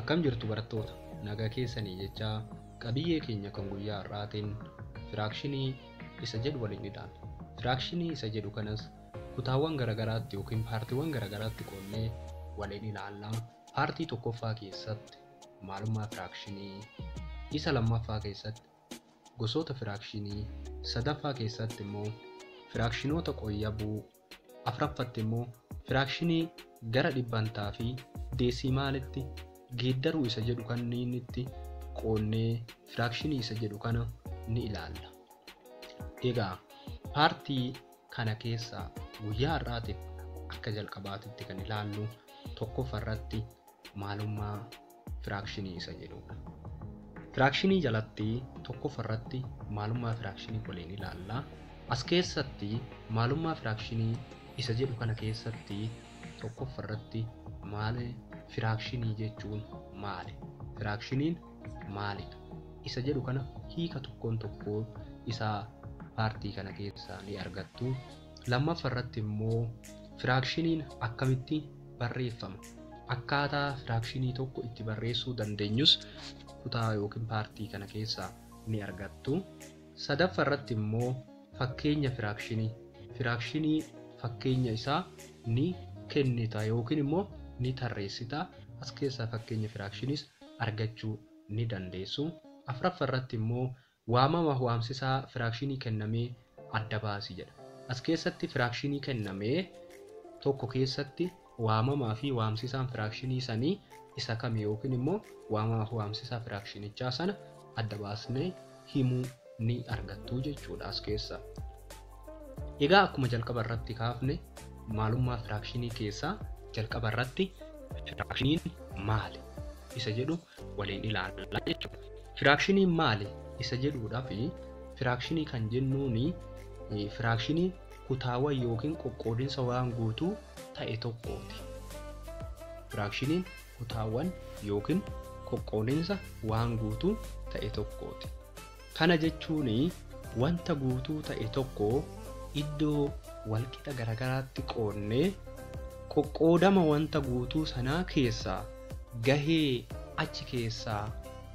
Akkam jirtu barattoota, nagaa keessanii jechaa qabiyyee keenya kan guyyaa har'aatiin firaakshinii isa jedhu waliin ilaalla. Firaakshinii isa jedhu kanas kutaawwan garaagaraatti yookiin paartiiwwan garaagaraatti qoodnee waliin ilaalla. Paartii tokkoffaa keessatti maalummaa firaakshinii, isa lammaffaa keessatti gosoota firaakshinii, sadaffaa keessatti immoo firaakshinoota qoyyabuu, afuraffatti immoo firaakshinii gara dhibbantaa fi deesimaalitti geeddaruu isa jedhu kanniinitti qoodnee firaakshinii isa jedhu kana ni ilaalla. Egaa paartii kana keessaa guyyaa har'aatiif akka jalqabaatitti kan ilaallu tokkoffaa irratti maalummaa firaakshinii isa jedhudha. Firaakshinii jalatti tokkoffaa irratti maalummaa firaakshinii waliin ilaalla. As keessatti maalummaa firaakshinii isa jedhu kana keessatti tokkoffaa irratti maali firaakshinii jechuun maali? Firaakshiniin maalidha? Isa jedhu kana hiika tokkoon tokkoo isaa paartii kana keessaa ni argattu. Lammaffaa irratti immoo firaakshiniin akkamitti barreeffama? Akkaataa firaakshinii tokko itti barreessuu dandeenyus kutaa yookiin paartii kana keessaa ni argattu. Sadaffaa irratti immoo fakkeenya firaakshinii. Firaakshinii fakkeenya isaa ni kennita yookiin immoo ni tarreessita. As keessaa fakkeenya firaakshiniis argachuu ni dandeessu. Afuraffaa irratti immoo waamama waamsisaa firaakshinii kennamee adda baasi jedha. As keessatti firaakshinii kennamee tokko keessatti waamamaa fi waamsisaan firaakshinii sanii isa kami yookiin immoo waamamaa fi waamsisaa firaakshinichaa sana adda baasnee himuu ni argattu jechuudha as keessa. Egaa akkuma jalqaba irratti kaafne maalummaa firaakshinii keessaa jalqaba irratti firaakshiniin maali isa jedhu waliin ilaalla jechuudha. Firaakshiniin maali isa jedhuudhaaf firaakshinii kan jennuun firaakshinii kutaawwan yookiin qoqqoodinsa waan guutuu ta'e tokkooti. Firaakshiniin kutaawwan yookiin qoqqoodinsa waan guutuu ta'e tokkooti. Kana jechuun wanta guutuu ta'e tokko iddoo walqixa garaagaraatti qoodnee qoqqoodama wanta guutuu sanaa keessaa gahee achi keessaa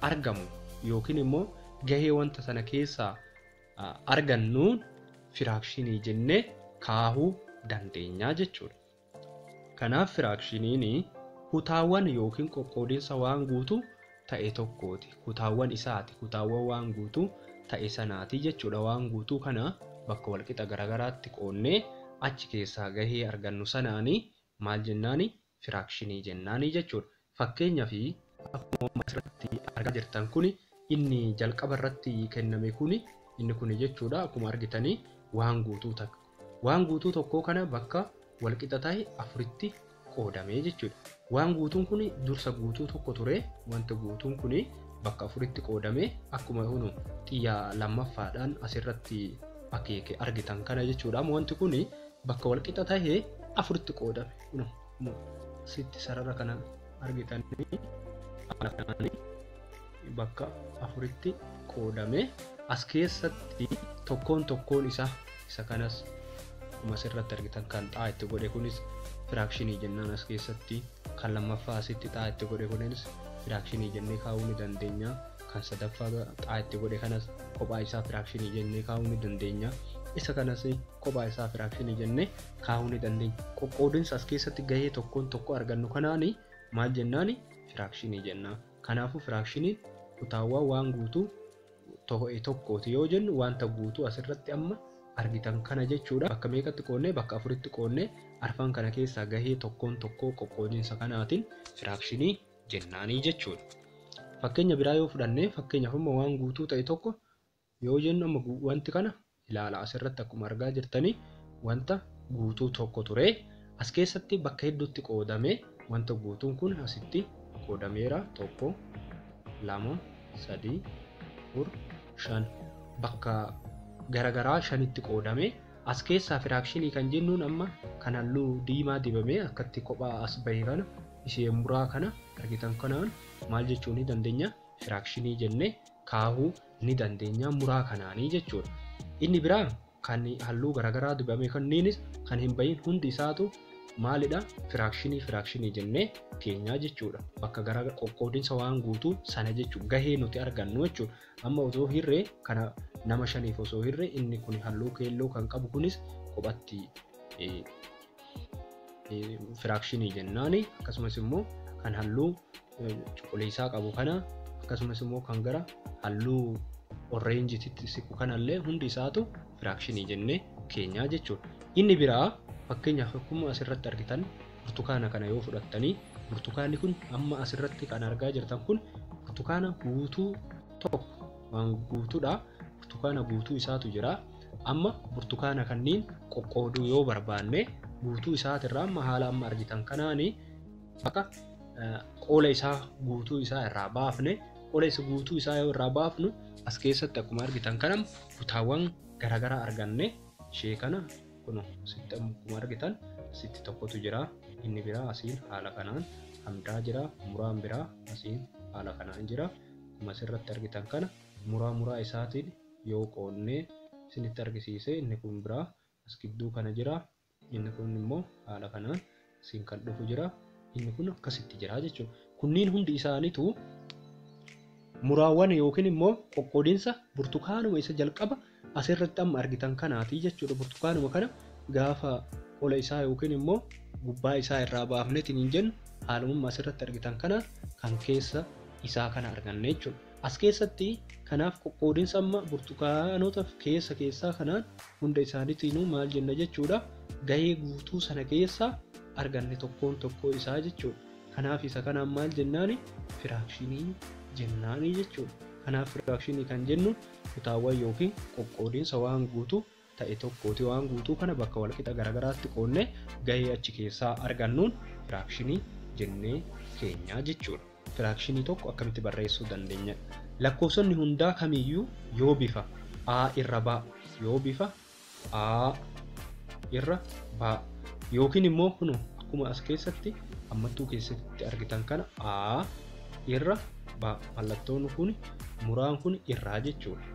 argamu yookiin immoo gahee wanta sana keessaa argannuun firaakshinii jennee kaahuu dandeenya jechuudha. Kanaaf firaakshiniin kutaawwan yookiin qoqqoodinsa waan guutuu ta'e tokkooti. Kutaawwan isaati. Kutaawwan waan guutuu ta'e sanaati jechuudha. Waan guutuu kana bakka walqixa garaagaraatti qoodnee achi keessaa gahee argannu sanaanii maal jennaani firaakshinii jennaanii jechuudha. Fakkeenyaaf akkuma asirratti argaa jirtan kuni inni jalqaba irratti kenname kuni inni kuni jechuudha akkuma argitanii waan guutuu takka. Waan guutuu tokkoo kana bakka walqixa ta'e afuritti qoodamee jechuudha. Waan guutuun kuni dursa guutuu tokko ture. Wanta guutuun kuni bakka afuritti qoodamee akkuma kunu xiyya lammaffaadhaan asirratti akeeke argitan kana jechuudha. Wanti kuni bakka walqixa ta'e afuritti qoodame. Kunu sitti sarara kana argitanii bakka afuritti qoodame. As keessatti tokkoon tokkoon isaa isa kanas akkuma asirratti argitan kan xaa itti godhe kunis firaakshinii jennaan as keessatti kan lammaffaa asitti xaa itti godhe kunis firaakshinii jennee kaa'uu ni dandeenya. Kan sadaffaa xaa itti godhe kanas kophaa isaa firaakshinii jennee kaa'uu ni dandeenya. Isa kanas kophaa isaa firaakshinii jennee kaa'uu ni dandeenya. Qoqqoodinsa as keessatti gahee tokkoon tokko argannu kanaani maal jennaani firaakshinii jenna. Kanaafuu firaakshiniin kutaawwan waan guutuu ta'e tokkooti yoo jennu wanta guutuu asirratti amma argitan kana jechuudha. Bakka meeqatti qoodnee bakka afuritti qoodnee arfan kana keessaa gahee tokkoon tokkoo qoqqoodinsa kanaatiin firaakshinii jennaanii jechuudha. Fakkeenya biraa yoo fudhanne fakkeenyaaf amma waan guutuu ta'e tokko yoo jennu amma wanti kana ilaala asirratti akkuma argaa jirtanii wanta guutuu tokko ture. As keessatti bakka hedduutti qoodame wanta guutuun kun asitti qoodameera 1 2 3 4 5 bakka garaagaraa shanitti qoodame. As keessaa firaakshinii kan jennuun amma kan halluu diimaa dibamee akkatti kophaa as bahe kana ishee muraa kana argitan kanaan maal jechuu ni dandeenya firaakshinii jennee kaahuu ni dandeenya muraa kanaanii jechuudha. Inni biraa kan halluu garaagaraa dibame kanneenis kan hin bahin hundi isaatu maalidha? Firaakshinii jennee keenyaa jechuudha. Bakka gara qoqqoodinsa waan guutuu sana jechuudha. Gahee nuti argannu jechuudha. Amma osoo hirree kana nama shaniif osoo hirree inni kun halluu keelloo kan qabu kunis kophatti firaakshinii jennaani. Akkasumas immoo kan halluu cuquliisaa qabu kana akkasumas immoo kan gara halluu orreenjiitti siqu kanallee hundi isaatu firaakshinii jennee keenyaa jechuudha. Inni biraa fakkeenyaaf akkuma asirratti argitan burtukaana kana yoo fudhattanii burtukaanni kun amma asirratti kan argaa jirtan kun burtukaana guutuu tokko waan guutuudha. Burtukaana guutuu isaatu jira. Amma burtukaana kanneen qoqqooduu yoo barbaanne guutuu isaatirraa amma haala amma argitan kanaani bakka qola isaa guutuu isaa irraa baafne qola isa guutuu isaa yoo irraa baafnu as keessatti akkuma argitan kana kutaawwan garaagaraa arganne ishee kana kun asitti akkuma argitan asitti tokkotu jira. Inni biraa asiin haala kanaan kan biraa jira. Muraan biraa asiin haala kanaan jira. Akkuma asirratti argitan kana muraa isaatiin yoo qoonnee isinitti argisiise inni kun biraa as gidduu kana jira. Inni kun immoo haala kanaan asiin kan dhufu jira. Inni kun akkasitti jira jechuudha. Kunniin hundi isaaniitu muraawwan yookiin immoo qoqqoodinsa burtukaanuma isa jalqaba asirratti amma argitan kanaati jechuudha. Burtukaanuma kana gaafa qola isaa yookiin immoo gubbaa isaa irraa baafneetiin hin jennu haalummaa asirratti argitan kana kan keessa isaa kana arganne jechuudha. As keessatti kanaaf qoqqoodinsa amma burtukaanota keessa keessaa kanaan hunda isaaniitiinuu maal jenna jechuudha. Gahee guutuu sana keessa arganne tokkoon tokkoo isaa jechuudha. Kanaaf isa kanaan maal jennaani? Firaakshinii jennaani jechuudha. Kanaaf firaakshinii kan jennu kutaawwan yookiin qoqqoodinsa waan guutuu ta'e tokkooti. Waan guutuu kana bakka walqixa garaagaraatti qoonnee gahee achi keessaa argannuun firaakshinii jennee keenyaa jechuudha. Firaakshinii tokko akkamitti barreessuu dandeenya? Lakkoofsonni hundaa kamiyyuu yoo bifa A irra B yoo bifa A irra B yookiin immoo kun akkuma as keessatti ammattuu keessatti argitan kana A irra B mallattoon kun muraan kun irraa jechuudha.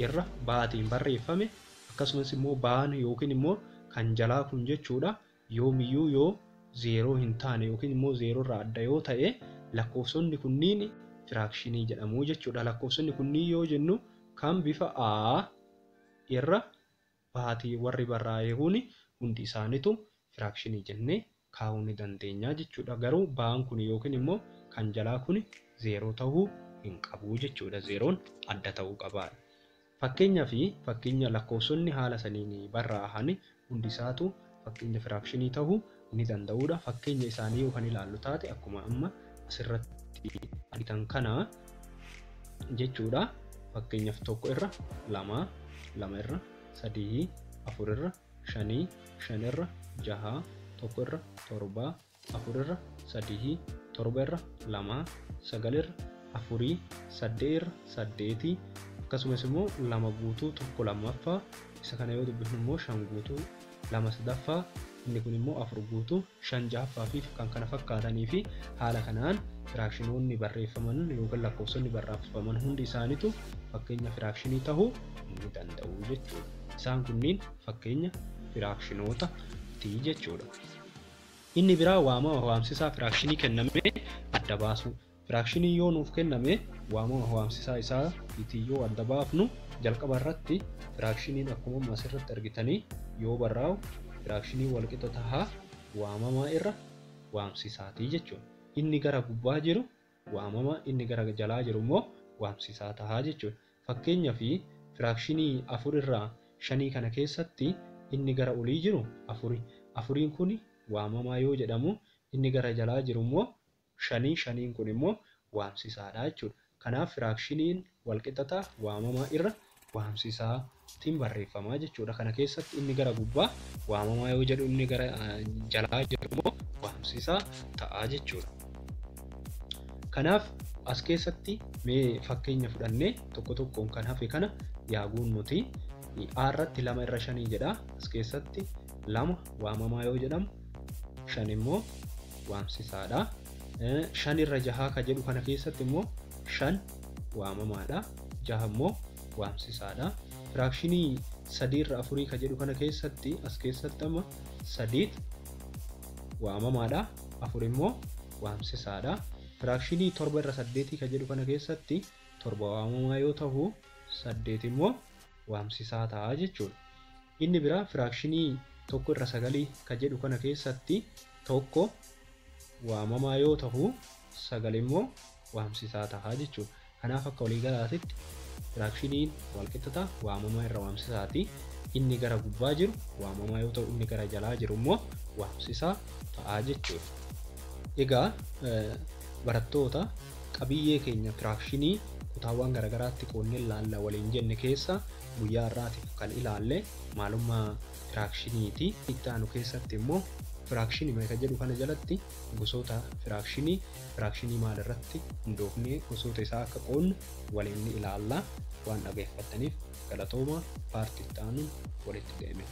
Irra baatiin barreeffame akkasumas immoo baan yookiin immoo kan jalaa kun jechuudha. Yoomiyyuu yoo zeeroo hin taane yookiin immoo zeeroo irraa adda yoo ta'e lakkoofsonni kunniin firaakshinii jedhamu jechuudha. Lakkoofsonni kunniin yoo jennu kan bifa A irra baatii warri barraa'e kun hundi isaaniitu firaakshinii jennee kaa'uu ni dandeenya jechuudha. Garuu baan kun yookiin immoo kan jalaa kun zeeroo ta'uu hin qabu jechuudha. Zeeroon adda ta'uu qaba. Fakkeenyaa fi fakkeenya lakkoofsonni haala saniin barraa'an hundi isaatu fakkeenya firaakshinii ta'uu ni danda'uudha. Fakkeenya isaanii yoo kan ilaallu taate akkuma amma asirratti argitan kana jechuudha. Fakkeenyaaf 1 irra 2, 2 irra 3, 4 irra 5, 5 irra 6, 1 irra 7, 4 irra 3, 7 irra 2, 9 irra 4, 8 irra 8 akkasumas immoo 2 guutuu 1 lammaffaa isa kana yoo dubbifnu immoo 5 guutuu 2 sadaffaa inni kun immoo 4 guutuu 5 jahaffaa fi kan kana fakkaatanii fi haala kanaan firaakshinoonni barreeffaman yookiin lakkoofsonni barreeffaman hundi isaaniitu fakkeenya firaakshinii ta'uu ni danda'u jechuudha. Isaan kunniin fakkeenya firaakshinoota ti jechuudha. Inni biraa waamama waamsisaa firaakshinii kenname adda baasu. Firaakshinii yoo nuuf kenname waamama waamsisaa isaa itti yoo adda baafnu jalqaba irratti firaakshiniin akkuma asirratti argitanii yoo barraa'u firaakshinii walqixa tahaa waamamaa irra waamsisaatii jechuudha. Inni gara gubbaa jiru waamama, inni gara jalaa jiru immoo waamsisaa tahaa jechuudha. Fakkeenyaa fi firaakshinii 4 irraa 5 kana keessatti inni gara olii jiru 4. 4 kun waamamaa yoo jedhamu inni gara jalaa jiru immoo 5, 5 kun immoo waamsisaadha jechuudha. Kanaaf firaakshiniin walqixa waamamaa irra waamsisaatiin barreeffamaa jechuudha. Kana keessatti inni gara gubbaa waamamaa yoo jedhu inni gara jalaa jiru immoo waamsisaa ta'a jechuudha. Kanaaf as keessatti mee fakkeenya fudhannee tokko tokkoon kan hafe kana yaaguun nuti A irratti 2 irra 5 jedha. As keessatti 2 waamamaa yoo jedhamu 5 immoo waamsisaadha. 5 irra 6 ka jedhu kana keessatti immoo 5 waamamaadha, 6 immoo waamsisaadha. Firaakshinii 3 irra 4 ka jedhu kana keessatti as keessatti amma 3 waamamaadha, 4 immoo waamsisaadha. Firaakshinii 7 irra 8 kan jedhu kana keessatti 7 waamamaa yoo ta'u 8 immoo waamsisaa ta'a jechuudha. Inni biraa firaakshinii 1 irra 9 kan jedhu kana keessatti 1 waamamaa yoo ta'u 9 immoo waamsisaa ta'a jechuudha. Kanaaf akka waliigalaatitti firaakshiniin walqixa waamamaa irra waamsisaati. Inni gara gubbaa jiru waamamaa yoo ta'u inni gara jalaa jiru immoo waamsisaa ta'a jechuudha. Egaa barattoota qabiyyee keenya firaakshinii kutaawwan garaagaraatti qoonnee ilaalla waliin jenne keessa guyyaa har'aatiif kan ilaalle maalummaa firaakshiniiti. Itti aanu keessatti immoo firaakshinii kan jedhu kana jalatti gosoota firaakshinii maalirratti hundoofnee gosoota isaa akka qoonnu waliin ni ilaalla. Waan dhaggeeffattaniif galatooma. Paartii itti aanuun walitti deemina.